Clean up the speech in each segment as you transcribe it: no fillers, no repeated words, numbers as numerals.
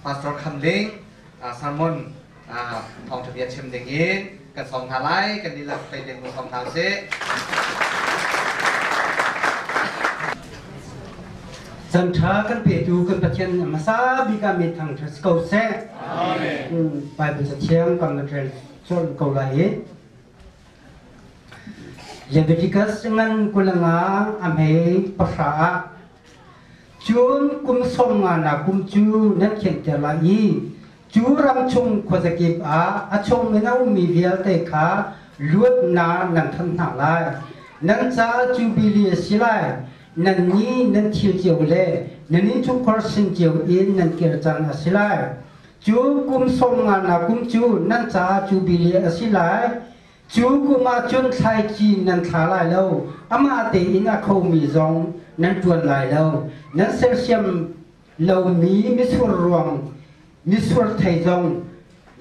Pastor Kham Ling sermon thawngṭha bia chim ding in kan sawm hna lai. Kan dihlak tei ding sawm hna usih. Chan ṭha kan petu kan Pathian hmasa bik ah mi thangṭhat si ko seh. Amen. Bible cathiang kan na rel colh ko lai i Leviticus ngan 25 a hmei 10 ah Cun kum sawm nganak kum cu nan thianter lai i cu ram chung khuazakip ah a chungin a ummi vialte kha luatnak nan thanh hna lai. Nan caah Jubili a si lai. Nannih nan thil cio le nan innchungkhar sin cio in nan kir cang a si lai. Cu kum sawm nganak kum cu nan caah Jubili a si lai. Cu kum ah cun thlaici nan thla lai lo, amah tein a khomi zong nan ṭuan lai lo. Nan sersiam lomi mitsur ruang mitsur thei zong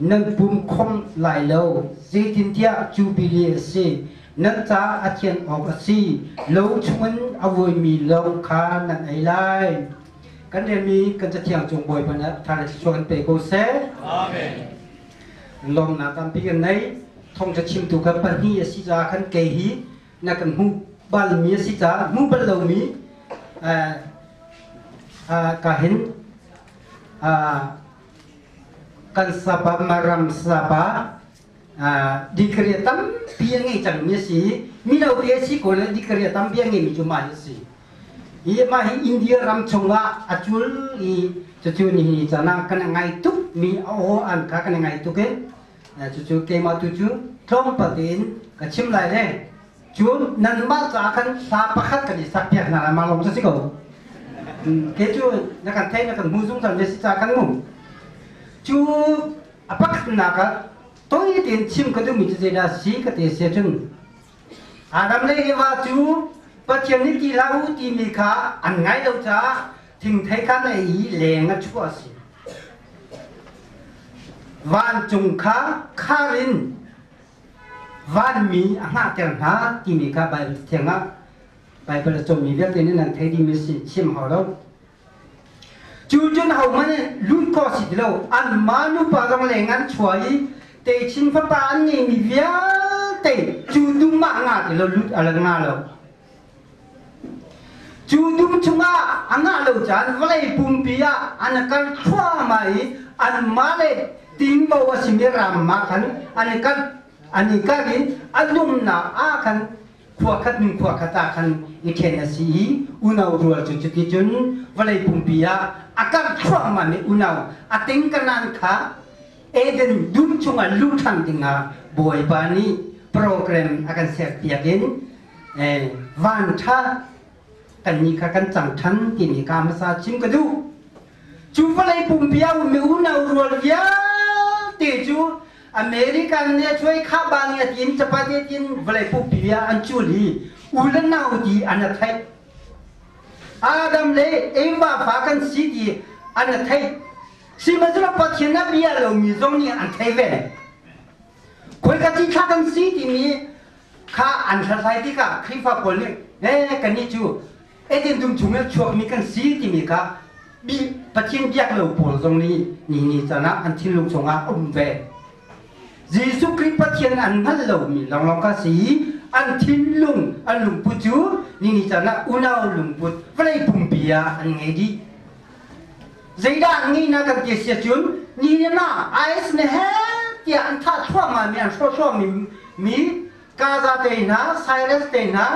nan pum khom lai lo. Zeitintiah Jubili a si, nan caah a thian awk a si. Lo chungin a vuaimi lawng kha nan ei lai. Kan relmi kan Cathiang cung Bawipa nih tha le thluachuah kan pe ko seh. Amen. Lawmnak tampi kan nei. Thawngṭha chimtu kha pahnih a si caah khan kei hi na kan hmuh balmi a si caah hmuh bal lomi ka hin kan sapa maram sapa degree tampi a ngei cangmi a si mino te a si ko le degree tampi a ngeimi cu mah hi a si. Hi mah hi India ram chungah a cul i cucu nihin caan ah kan ngai tuk mi a aw an kha kan ngai tuk i cucu keimah tu cu tlawmpal tein ka chim lai le cun nanmah caah khan hla pakhat kan i sak piak hna lai mah lawng cu si ko. Ke cu na kan thei na kan hmu zungzal mi si caah kan mu. Cu a pakhatnak ah toi tein chim ka duhmi cu zeidah si ka te sia cun Adam le Eva cu Pathian nih ti hlah u timi kha an ngai lo caah thingthei kha na ei i leng a chuah a si. Vancung kha khar in vanmi a hngahter hna timi kha Baibal thiang ah Baibal a cawmmi vialte nih nan thei dihmi si chim hau lo. Cu cun hohmanh nih lut khawh si ti lo. Anmah nupa zong leng an chuah i techin fapa an ngeimi vialte cu dum ah nga ti lo lut a la nga lo. Cu dum chungah a ngah lo caan vawlei pumpi ah an kal thluahmah i anmah le tingbo a simi ram ah khan an i kal an i kal i a lumnak ah khan khua khat hnu khua khat ah khan i ṭhen a si i unau rual cu cuticun vawlei pumpi ah a karh thluahmahmi unau a tingkanan kha Eden dum chungah luh ṭhan dingah Bawipa nih program a kan serpiak in van ṭha kannih kha kan cang ṭhan timi ka hmasa chim ka duh. Cu vawlei pumpi ah ummi unau rual vialte cu American nih a chuai kha ba nih a tin chapati a tin vawlei pumpi ah an cul i u le nau ti an a theih. Adam le Eva fa kan si ti an a theih. Sihmanhsehlaw Pathian a bia lomi zong nih an thei ve. Khoika ci thla kan si timi kha an hlathlai tikah Khrihfa pawl nih eh kannih cu Eden dum chung in chuakmi kan si timi kha Pathian biak lo pawl zong nih ni ni caan ah an thinlung chungah a um ve. Jesuh Khrih Pathian an hngalh lomi lawnglawng kha si i an thinlung an lungput cu ni ni caan ah unau lungput vawlei pumpi ah an ngei dih. Zeidah an ngeihnak kan ti si ahcun ni ni na IS ne he tiah an thah thluahmah mi an hrawh thluahmi mi Gaza te hna, Cyrus te hna,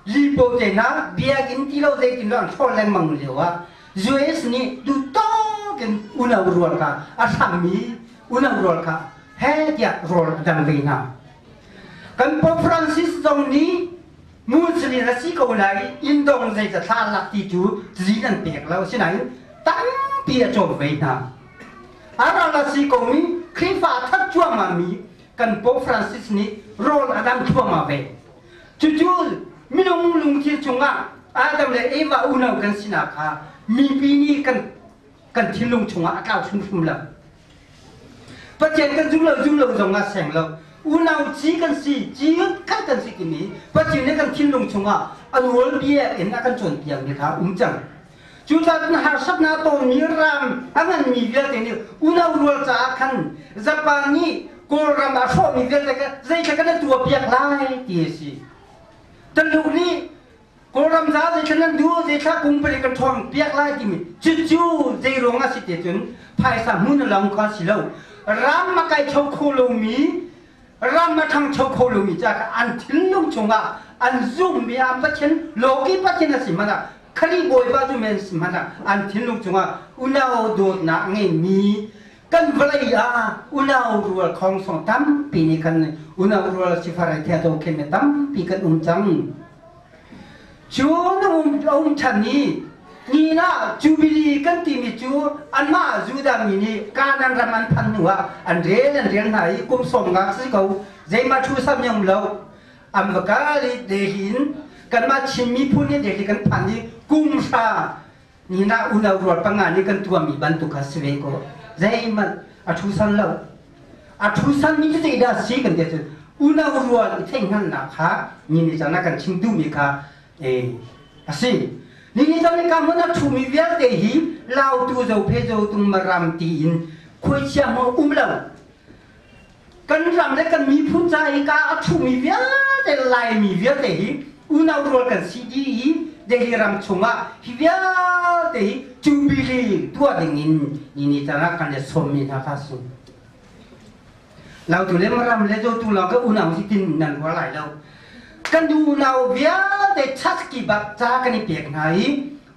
Lipo te hna biakinn ti lo zeitin lo an hrawh lengmang lio ah US nih duhtawk in unau rual kha a hrangmi unau rual kha he tiah rawl a dang ve hna. Kan Pope Francis zong nih Muslim a si ko lai inndong zeica thla lak ti cu zin an pek lo asinain tampi a cawm ve hna. A ral a si komi Khrihfa that cuahmah mi kan Pope Francis nih rawl a dang thluahmah ve. Cucu minung lungthin chungah Adam le Eva unau kan sinak kha mipi nih kan kan thinlung chungah a tlau hrimhrim lo. Pathian kan zum lo zum lo zong ah seng lo. Unau ci kan si, ci khat kan si timi Pathian nih kan thinlung chungah a nawl bia in a kan cawnpiak mi kha um cang. Cucaah cun harsatnak tonmi ram a nganmi vialte nih unau rual caah khan Japan nih Kawlram a hrawhmi vialte kha zeitluk kan tuahpiak lai ti a si. Taluk nih Kawlram ca zeitluk nan duh zeithla kum pali kan ṭhawng piak lai timi cucu zei ruang a si te cun phaisa hmun a long kha si lo. Ram a kai cho kho lomi ram a ṭhangcho kho lomi ca an thinlung chungah an zumhmi an Pathian lawki Pathian a si hmanh ah Khrih Bawipa cu men si hmanh ah an thinlung chungah unau dawtnak a ngeimi kan vawlei ah unau rual khongsong tampi nih khan unau rual sifar thia to khen tampi kan um cang. Cu na um ṭhan i ni ah Jubilee kan timi cu anmah Judah mi nih Kanaan ram an phanh hnu ah an rel an rel hna i kum sawm nga si ko zeimah thu sam um lo an va kal i Delhi in kanmah Chin miphun nih Delhi kan phan i kum hra ni ah unau rual panga nih kan tuahmi bantuk kha si ve ko zeihmanh a thu san lo a thu san mi cu zeidah si kan ti cun unau rual i theihhngalhnak kha ni nih caan ah kan chim duhmi kha a si ni ni caan ka hmun a ṭhumi vialte hi lautu zo phe zo tung maram tiin khuaichia maw um lo kan ram le kan miphun ca i ka a ṭhumi vialte laimi vialte hi unau rual kan si dih i Delhi ram chungah hi vialte hi jubilee tuah ding in ni ni caan ah kan i sawmmi hna kha si. Lautu le Maram le Zotu lawng ka unau si tin nan ruah lai lo. Kan unau vialte chaski bak ca kan i pek hna i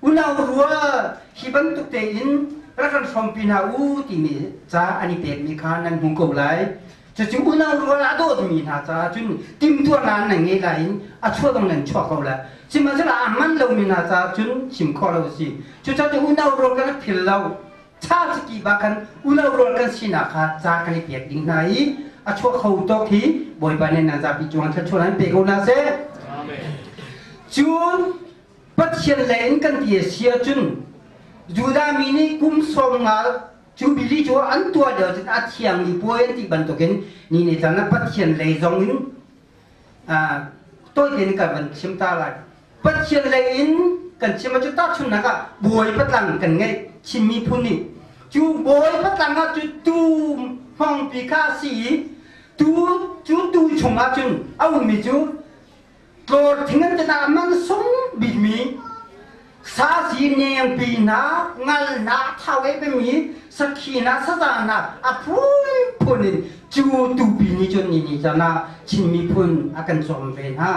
unau rual hi bantuk tein rak kan hrawmpi hna u timi ca an i pekmi kha nan hmu ko lai. Cucu unau rual a dawtmi hna caah cun timhtuahnak nan ngei lai in a chuah dong nan chuah ko lai. Sihmanhsehlaw a hman lomi hna caah cun chim khawh lo a si. Cucaah unau rual kan rak phil lo. Tha ciki ba khan unau rual kan sinak kha ca kan i pek ding hna i a chuah kho tawk hi Bawipa nih nan zapi cungah thluachuah nan pe ko hna seh. Cun Pathian lei in kan ti a si ahcun Judah mi nih kum sawm nga Jubilee cu an tuah lio cun a thiang mi puai an ti bantukin ni ni caan ah Pathian lei zong in tawi tein kan van chim ta lai. Pathian lei in kan chim ahcun tahchunhnak ah bawi patlang kan ngeih Chin miphun nih cu bawi patlang ah cu tu hmangpi kha a si i tu cu tu chungah cun a ummi cu tlawr thing an ti man sung bikmi sasi nengpi hna ngal hna thau e mi sakhi hna saza hna a phunphun in cu tupi ni cun ni ni caan ah Chin miphun a kan cawm ve hna.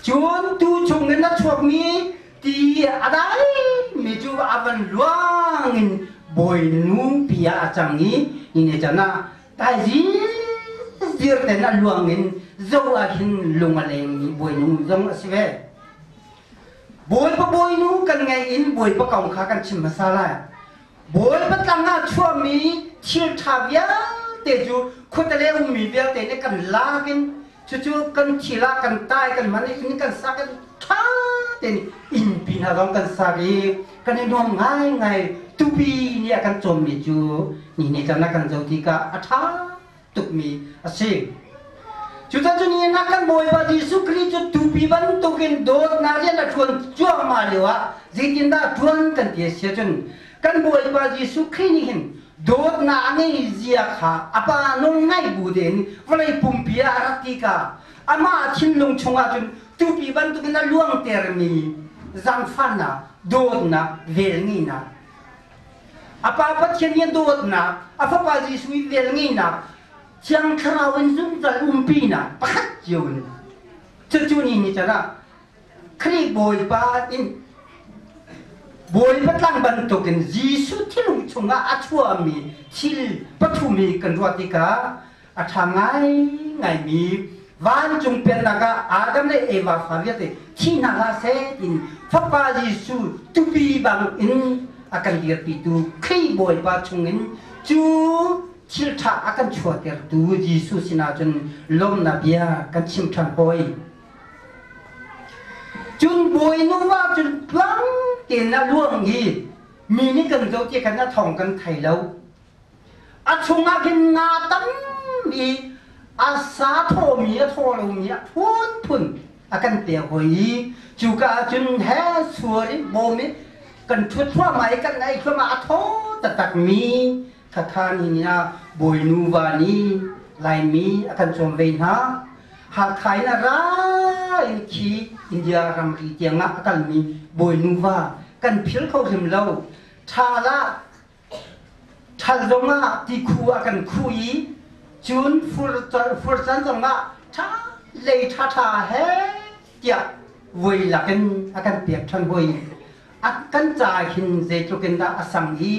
Cun tuu chungin a chuakmi ti a daimi cu a van luang in bawinu pi ah a cang i ni can ah taizi ten a luang in zo ah hin lung a lengmi bawinu zong a si ve. Bawipa bawinu kan ngeih in Bawipa kong kha kan chim hmasa lai. Bawipa tlang ah chuahmi thil ṭha vialte cu khuatele ummi vialte nih kan lak in cucu kan thil ah kan tai kan hman i inn kan sak in ṭha tein innpi hna zong kan sak i kan i nuam ngaingai tupi nih a kan cawmmi cu ni ni caan ah kan zoh tikah a ṭha tukmi a si. Cucaah cun nihin ah kan Bawipa Jesuh Khrih cu tupi bantukin dawtnak rian a ṭuan cuahmah lio ah zeitindah ṭuan kan ti a si ahcun kan Bawipa Jesuh Khrih nih hin dawtnak a ngei zia kha a Pa nawl ngaih bu tein vawlei pumpi ah a rak ti ka amah thinlung chungah cun tupi bantukin a luangtermi zaangfahnak, dawtnak, velngeihnak A Pa Pathian i a dawtnak, a Fapa Jesuh i velngeihnak, Thiang Thlarau in zungzal umpinak pakhat cio in cucu ni ni can ah Khrih Bawipa in Bawipa tlang bantukin Jesuh thilung chungah a chuahmi thil pathum hi kan ruah tikah a ṭha ngaingaimi vancung pennak ah Adam le Eva fa vialte thi hna hlah seh tiin Fapa Jesuh tupi bang in a kan dirpitu Khrih Bawipa chungin cu thil ṭha a kan chuahtertu Jesuh sinah cun lawmhnak bia kan chim ṭhan hawi. Cun bawi nuva cun tluang tein a luang i mi nih kan zoh ti khan a thawng kan thei lo. A chungah khin nga tam i a sa thawmi a thaw lomi a phunphun a kan pek hoi i cuka ah cun he suar i bawm i Kan ṭhut thluahmah i kan ei thluahmah a thaw taktak mi thatha ni ni ah Bawinu va nih Laimi a kan cawm ve hna. Hakha in a ra in khi India ramri tiang ah a kalmi Bawinu va kan phil kho hrim lo. Ṭhal ah ṭhal zongah tikhu a kan khuh i cun fur caan zongah ṭha lei ṭhaṭha he tiah voi lakin a kan pek ṭhan hoi. A kan ca hin zeitluk in dah a sang i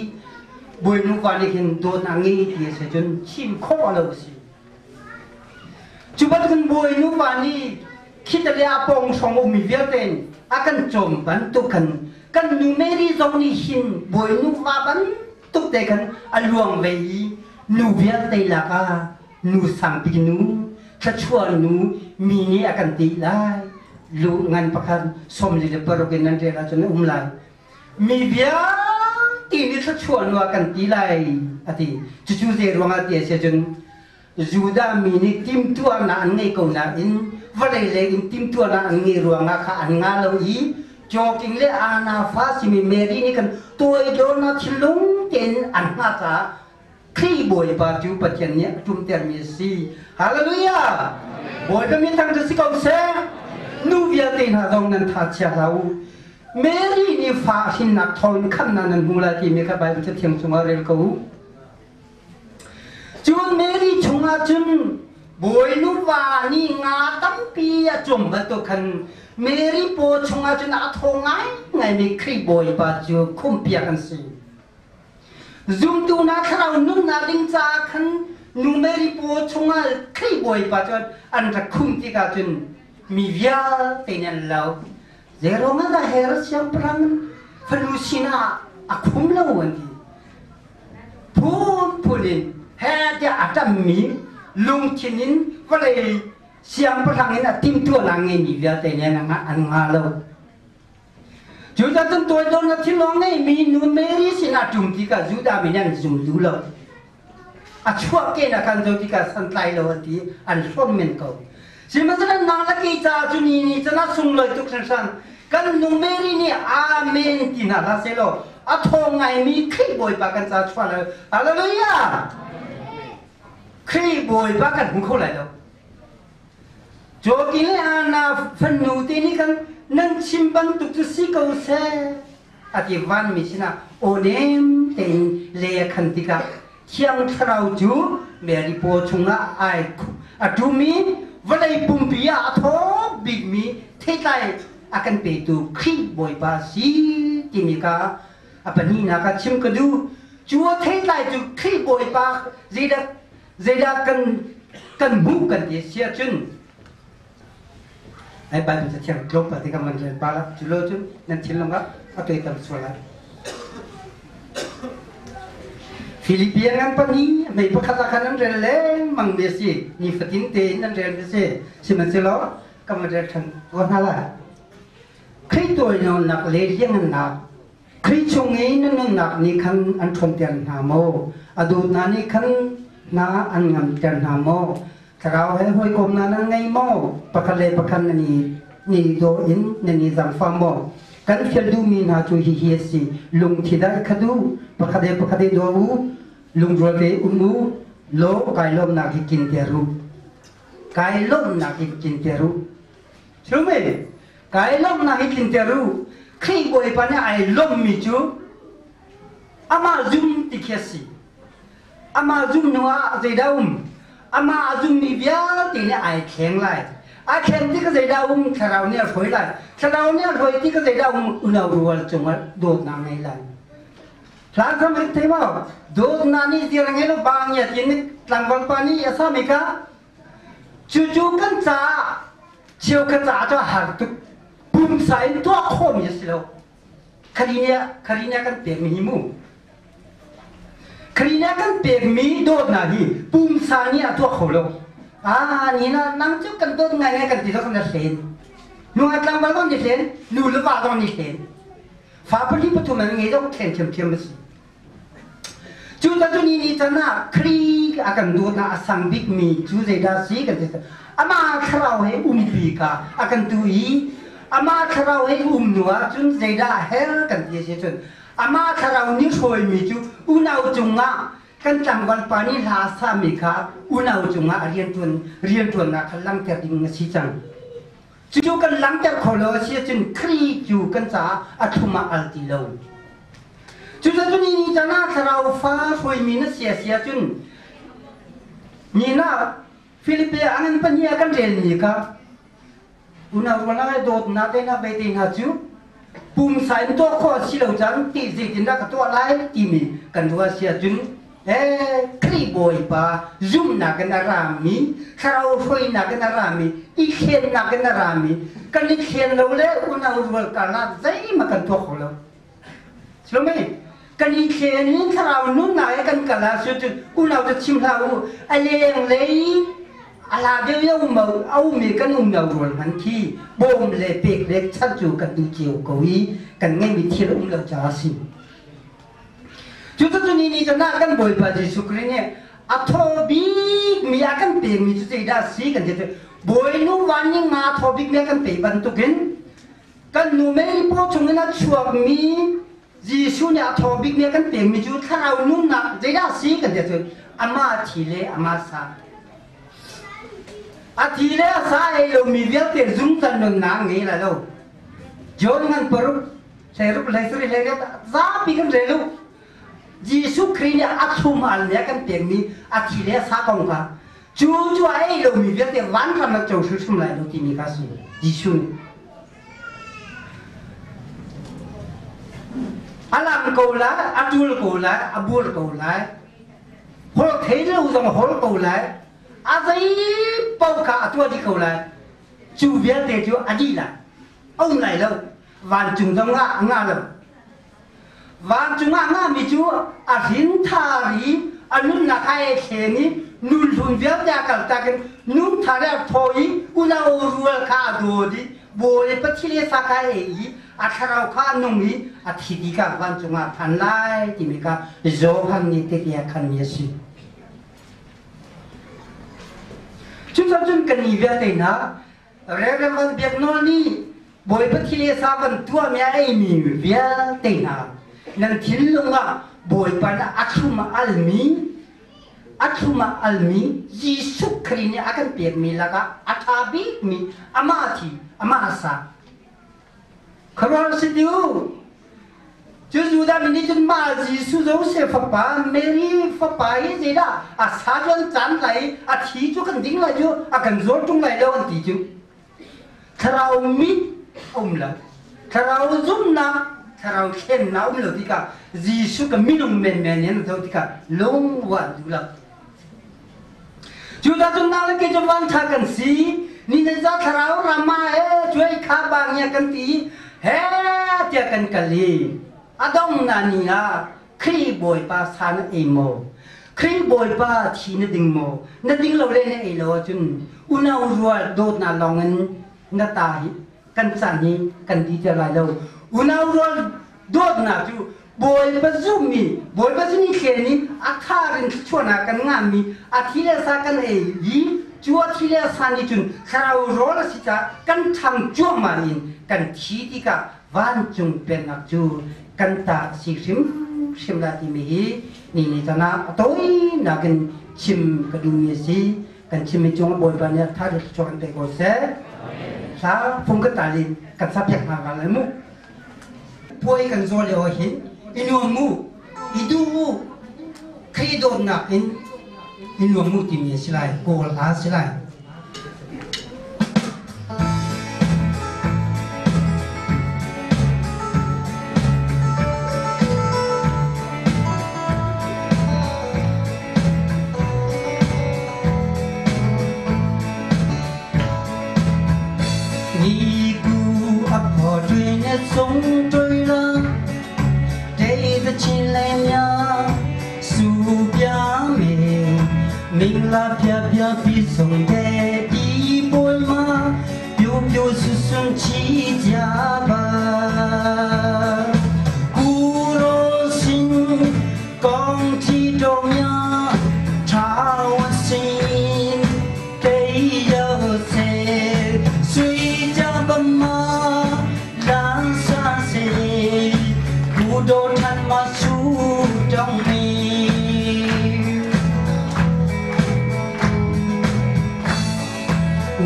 Bawinu pa nih hin dawt a ngei ti a si cun chim khawh a lo si. Cu bantukin Bawinu pa nih khitale a pawng hrawng ummi vialte in a kan cawm bantuk khan kan nu Mary zong nih hin Bawinu va bantuk te khan a luang ve i nu vialte lakah nu sangpi nu thluachuah nu mi nih a kan ti lai lu ngan pakhat 46 in nan rel ahcun a um lai mi vialte nih thluachuah nu a kan ti lai a ti. Cucu zei ruangah ti a si ahcun Judah mi nih timhtuahnak an ngei ko nain vawlei lei in timhtuahnak an ngei ruangah kha an nga lo i Joking le Anna fa simi Mary nih kan tuaidornak thinlung tein an hngah caah Khrih Bawipa cu Pathian nih a ṭumtermi a si. Hallelujah! Bawipa min thang cu si ko seh. Nu vialte hna zong nan tha chia hlah u. Mary nih fa hrinnak thawngin khamhnak nan hmu lai timi kha Bible Cathiang chungah rel ko u. Cun Mary chungah cun Bawinu va nih nga tampi a cum bantuk khan Mary paw chungah cun a thaw ngaingaimi Khrih Bawipa cu khumpiak an si. Zumtu hna thlarau nunnak ding caah khan nu Mary paw chungah Khrih Bawipa cu an rak khum tikah cun mi vialte nih an lau. Zeiruangah dah Herod siangpahrang fanu sinah a khum lo an ti. Phunphun in he tiah a ṭammi lungthin in vawlei siangpahrang in a timhtuahnak ngeimi vialte nih an ngah lo. Cucaah cun toidornak thinlung ngeimi nu Mary sinah ṭum tikah Judah mi nih an zum duh lo. A chuahkehnak kan zoh tikah santlai lo an ti, an hlawm men ko. Sihmanhsehlaw nang le kei caah cu ni ni can ah sunglawi tuk hringhran. Kan nu Mary nih Amen ti hna hlah sehlaw a thawng ngaimi Khrih Bawipa kan caah chuah lai. Hallelujah! Khrih Bawipa kan hmu kho lai lo. Jokin le Anna fanu te nih khan nan chim bantuk cu si ko seh a ti vanmi sinah aw nem tein le a khan tikah Thiang Thlarau cu Mary paw chungah ai a ṭum i vawlei pumpi ah a thaw bikmi theitlai a kan petu Khrih Bawipa si timi kha a pahnihnak ah chim ka duh. Cu a theitlai cu Khrih Bawipa zeidah Zeidah kan kan hmuh kan ti si ahcun ai Bible cathiang tlawmpal te kan van rel pa la cu lo cun nan thinlung ah a tuaitam sual lai. Philippian ngan pahnih mei pakhat ah khan an rel lengmang mi a si nifatin tein an rel mi a si sihmanhsehlaw kan van rel ṭhan tuah hna lai. Khrih tuainawnnak le liangngannak Khrih chung i na nunnak nih khan an ṭhawnter hna maw? A dawtnak nih khan hna an ngamter hna maw? Thlarau he hawikomnak nan ngei maw? Pakhat le pakhat nan i ni daw in nan i zaangfah maw? Kan fial duhmi hna cu hihi a si: lungthi dai khat u, pakhat le pakhat i daw u, lungrual te um u, law kai lawmnak hi kinter u. Kai lawmhnak hi kinter u. Sumi, kai lawmhnak hi tlinter u. Khrih Bawipa nih ai lawmhmi cu amah zum ti khi a si. Amah zum hnu ah zeidah um? Amah a zummi vialte nih ai thleng lai. Ai thleng ti ka zeidah um? Thlarau nih a hruai lai. Thlarau nih a hruai ti ka zeidah um? Unau rual cungah dawtnak ngei lai. Hlan kram rik thei maw? Dawtnak nih dir ngei lo ba ngia tin tlangval pa nih a sami ka Cucu kan caah cheukhat caah cu a har tuk. Pumsa in tuah khawhmi a si lo. Kharina kan pekmi hi mu. Kharina kan pekmi dawtnak hi pumsa nih a tuah kho lo. Ah, ni na nang cu kan dawt ngai ngai kan ti lo kan hlen. Nu a tlangval zong nih hlen, nu le va zong nih hlen. Fa pali pathum an ngei zong thlen thiamthiam a si. Cucaah ni ni can ah Khrih a kan dawtnak a sang bikmi cu zeidah a si kan ti. Amah thlarau he umpi ka a kan tu i Amah thlarau hei um hnu ahcun zeidah a her kan ti a si cun amah thlarau nih hruaimi cu unau cungah kan tlangval pa nih hla a sami kha unau cungah a rianṭuan rianṭuannak kha langhter ding a si cang. Cucu kan langhter kho lo a si ahcun Khrih cu kan caah a thlum ah al ti lo. Cucaah ni ni caan ah thlarau fa hruaimi na si a si ahcun ni na Filipi ah an pahnih ah kan relmi kha unau rual ah dawtnak te hna ve te hna cu pumsa in tuah khawh a si lo caan ti zeitindah ka tuah lai timi kan ruah si ahcun ee Khrih Bawipa zumhnak in a rami thlarau hruainak in a rami i thlennak in a rami kan i thlen lo le unau rual karlah zeihmanh kan tuah kho lo. Silo kan i thlen in thlarau nunnak he kan kal ah cun unau cu chim hlah u a leng lei a la deuh i a um i kan um lo rual hman khi bawm le pek le chan cu kan duh cio ko i kan ngeihmi thil um lo caah a si. Cucu ni ni chan ah kan Bawipa Jesuh Khrih nih a thaw bikmi a kan pekmi cu zeidah a si kan ti Bawinu van ning nga thaw bikmi a kan pe bantukin Kan nu Mary paw chungin a chuakmi Jesuh nih a thaw bikmi a kan pekmi cu thlarau nunnak zeidah a si kan ti ahcun amah thi le amah sa. A thi le a sa ei lomi vialte zungzal nunnak ngei lai lo. John ngan paruk, hleiruk, hleisarih, hleiriat zapi kan rel u. Jesuh Khrih nih a thlum al nih a kan pekmi a thi le a sa kong kha cu cu a ei lomi vialte vanram ah co hrimhrim lai lo timi kha a si Jesuh nih. A lang ko lai, a ṭul ko lai, a bur ko lai, hol thei lo zong hol ko lai, a zei paoh kha a tuah dih ko lai. Cu vialte cu a dih lai. A um lai lo. Vancung zong ah a ngah lo. Vancung ah ngami cu a hrinthar i a nunnak ai thlen i nunhlun vialte a kaltak in nunthar a thaw i unau rual kha a dawt i Bawi Pathian le sa kha a ei i a thlarau kha a nung i a thi dih ka vancung ah phan lai timi kha Johan nih tehte a khanmi a si. Cucaah cun kan i vialte hna Reverend Van Biak Nawl nih Bawipa thi le sa van tuahmi a eimi vialte hna nan thinlung ah Bawipa nih a thlum a almi a thlum a almi Jesuh Khrih nih a kan pekmi lakah a ṭha bikmi amah thi amah sa khuaruahhar si ti u cu Judah mi nih cun mah Jesuh Joseph fapa Mary fapa hi zeidah a sa cu an caan lai a thi cu kan ding lai cu a kan zuar ṭung lai lo an ti cu thlarau mit a um lo thlarau zumhnak thlarau thlennak um lo tikah Jesuh ka minung menmen in zo tikah lungruah duh lo Judah cu nang le kei cu vanṭha kan si ni le za thlarau ram ah he cuai kha bang ya kan ti he tiah kan kal i a dong na ni ah Khrih Bawipa sa na ei maw Khrih Bawipa thi na ding maw na ding lo le na ei lo ahcun unau rual dawtnak lawng in na ta hi kan caan hi kan ti ti lai lo unau rual dawtnak cu Bawipa zummi Bawipa sin i thlen i a thar in thluachuahnak kan ngahmi a thi le sa kan ei i cu a thi le sa nih cun thlarau rawl a si caah kan ṭhang cuahmah in kan thi tikah vancung pennak cu kan ta a si hrimhrim lai timi hi ni ni tan ah a tawinak in chim ka duhmi a si. Kan chimmi cung Bawipa nih a tha thluachuah kan pe ko seh. Hla phung kan tal in kan sa piak hna lai mu. Puai kan zaw lio ah hin i nuam mu, i duh u, Khrih dawtnak in i nuam mu timi a si lai, kawl hla a si lai.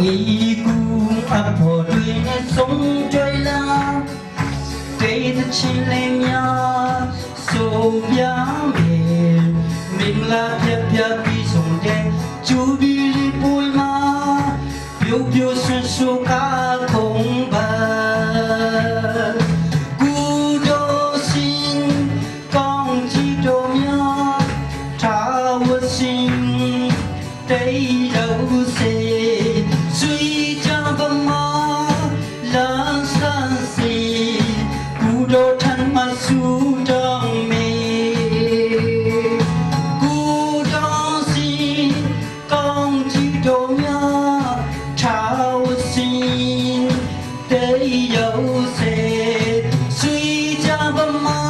ငီကူအဖို့တွေနဲ့ဆုံးတွေ့လာတေးတဲ့ချင်းလေးများဆိုပြမယ်မင်္ဂလာပြပြပြီးဆုံးတဲ့ကျူဘီလီပွေမှာပြိုပြိုဆွဆွကားခုံပါကူဒိုစင်ကောင်းကြည့်တော်များထာဝစင်တေးတော်စေဆွေကြပမာလန်းဆန်းစီကူတော်ထန်မဆူတောင်းမေကူတော်စီကောင်းကြည့်တော်များထာဝစင်တေးတော်စေဆွေကြပမာ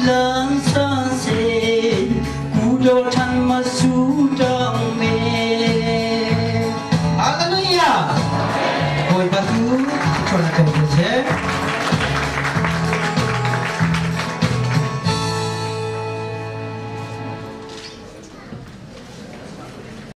လန်းဆန်းစီကူတော်ထန်မဆူတောင်းမေဟာလေလုယာဘိုင်ဘသူချွန်တော်စေ။